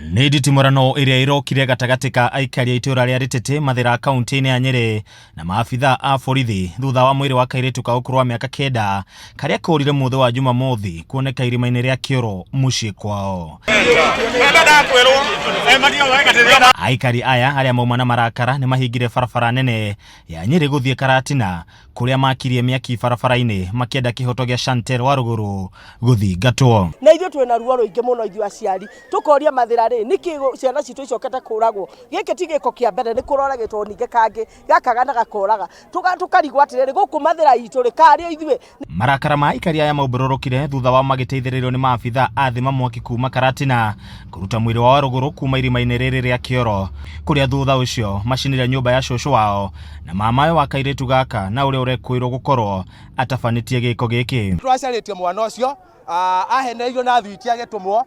Nĩ nditimũrano ĩrĩa ĩrokire gatagatĩ ka aikari a itũra rĩa Rĩtĩtĩ Mathĩra kaunti-inĩ ya Nyĩrĩ na maabitha a borithi thutha wa mwĩrĩ wa kairĩtu ka ũkũrũ wa mĩaka kenda karĩa korire mũthĩ wa Jumamothi kuoneka irima-inĩ rĩa kĩoro mũciĩ kwao. Aikari aya arĩa mauma na marakara nĩ mahingire barabara nene ya Nyĩrĩ gũthiĩ Karatina kũrĩa makirie mĩaki barabara-inĩ makĩenda kĩhoto gĩa Chantel Warũgũrũ gũthingatwo. Na ithuĩ twĩna ruo rũingĩ mũno ithuĩ aciari, tũkoria Mathĩra rĩ, nĩkĩ ciana citũ icokete kũragwo? Gĩkĩ ti gĩko kĩa mbere, nĩ kũroragĩtwo ningĩ kangĩ, gaka na gakoraga. Tũkarigwo atĩrĩrĩ, gũkũ Mathĩra itũ rĩ, karĩ o ithuĩ? Marakara ma aikari aya maumbũrũrũkire thutha wao magĩteithĩrĩrio nĩ maabitha a thima mwaki kuma Karatina kũruta mwĩrĩ wa Warũgũrũ kuma irima-inĩ rĩrĩ rĩa kĩoro kũrĩa thutha ũcio macinire nyũmba ya cũcũ wao na mamawe wa kairĩtu gaka na ũrĩa ũrekũĩrwo gũkorwo atabanĩtie gĩko gĩkĩ. Twacarĩtie mwana ũcio ahenereirio na thwiti agĩtũmwo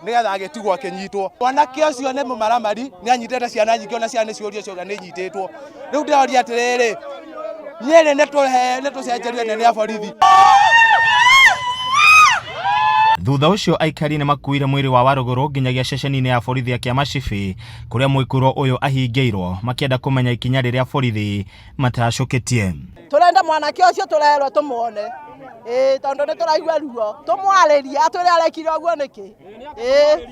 nĩgetha agĩtigwo akĩnyitwo. Mwanake ũcio nĩ mũmaramari, nĩ anyitĩte ciana nyingĩ ona ciana nĩ ciũrio cioga nĩ inyitĩtwo. Rĩu ndĩroria atĩrĩrĩ, Nyĩrĩ nĩ tũcenjerio anene a borithi. Thutha ũcio aikari nĩ makuire mwĩrĩ wa Warũgũrũ nginyagia ceceni-inĩ ya borithi ya Kĩamacibi kũrĩa mwĩkũĩrwo ũyũ ahingĩirwo makĩenda kũmenya ikinya rĩrĩa borithi matacũkĩtie. Tũrenda mwanake ũcio tũrerwo tũmuone, ĩĩ, tondũ nĩ tũraigua ruo, tũmwarĩrie atwĩre arekire ũguo nĩkĩ. Ĩĩ,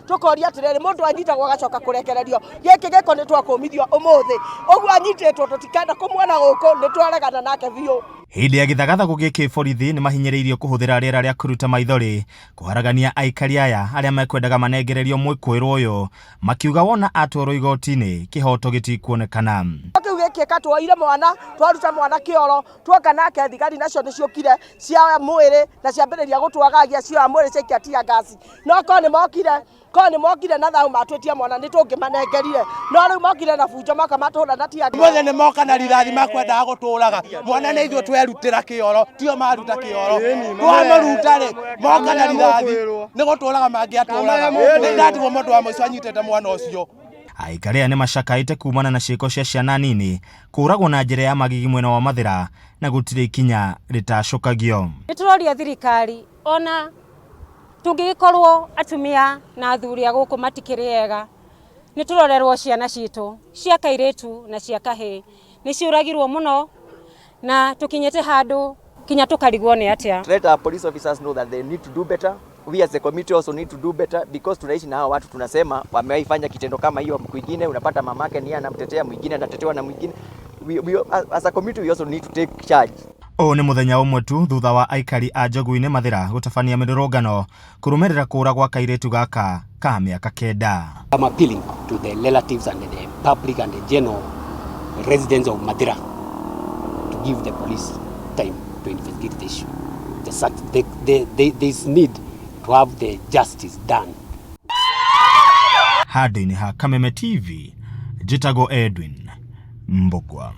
tũkoria atĩrĩrĩ, mũndũ anyitagwo agacoka kũrekererio, gĩkĩ gĩko nĩ twakũmithio ũmũthĩ, ũguo anyitĩtwo tũtikenda kũmuona gũkũ, nĩ twaregana nake biũ. Hĩndĩ ya gĩthagathago gĩkĩ borithi nĩ mahinyĩrĩirio kũhũthĩra rĩera rĩa kũruta maithori kũharagania aikari aya arĩa mekwendaga manengererio mwĩkũĩrwo ũyũ makiuga wona atwarwo igoti-inĩ kĩhoto gĩtikuonekana. Kĩu gĩkĩka tuoire mwana, twaruta mwana kĩoro, tuoka nake thigari nacio nĩ ciũkire cioya mwĩrĩ na ciambĩrĩria gũtwagagia, cioya mwĩrĩ ciaikia tear gas. No korwo nĩ mokire, korwo nĩ mokire na thayũ matwĩtie mwana nĩ tũngĩmanengerire, no rĩu mokire na bunjo moka matũhũra na tear gas. Ũmũthĩ nĩ moka na rithathi makwendaga gũtũraga mwana nĩ ithuĩ twerutĩra kĩoro tio maruta kĩoro twamũruta rĩ moka na rithathi nĩ gũtũraga mangĩatũraga nĩ ndatigwo mũndũ wa mũico anyitĩte mwana ũcio. Aikari aya nĩ macakaĩte kumana na ciĩko cia ciana nini kũragwo na njĩra ya magigi mwena wa Mathĩra na gũtirĩ ikinya rĩtacũkagio. Nĩ tũroria thirikari ona tũngĩgĩkorwo atumia na athuri a gũkũ matikĩrĩ ega, nĩ tũrorerwo ciana citũ cia kairĩtu na cia kahĩĩ. Nĩ ciũragirwo mũno na tũkinyĩte handũ kinya tũkarigwo nĩ atĩa. Let our police officers know that they need to do better. We as a community also need to do better because tunaishi na hawa watu, tunasema wamewahi kitendo kama hiyo kwingine, unapata mamake ni anamtetea mwingine, anatetewa na mwingine. We, as a community we also need to take charge. Ũyũ nĩ mũthenya ũmwe tu thutha wa aikari a Njogu-inĩ Mathĩra gũtabania mĩrũrũngano kũrũmĩrĩra kũra gwa kairĩtu gaka ka mĩaka kenda. I'm appealing to the relatives and the public and the general residents of Mathira to give the police time to investigate the issue. There is need to have the justice done. Handũ-inĩ ha Kameme TV, njĩtagwo Edwin Mbugua.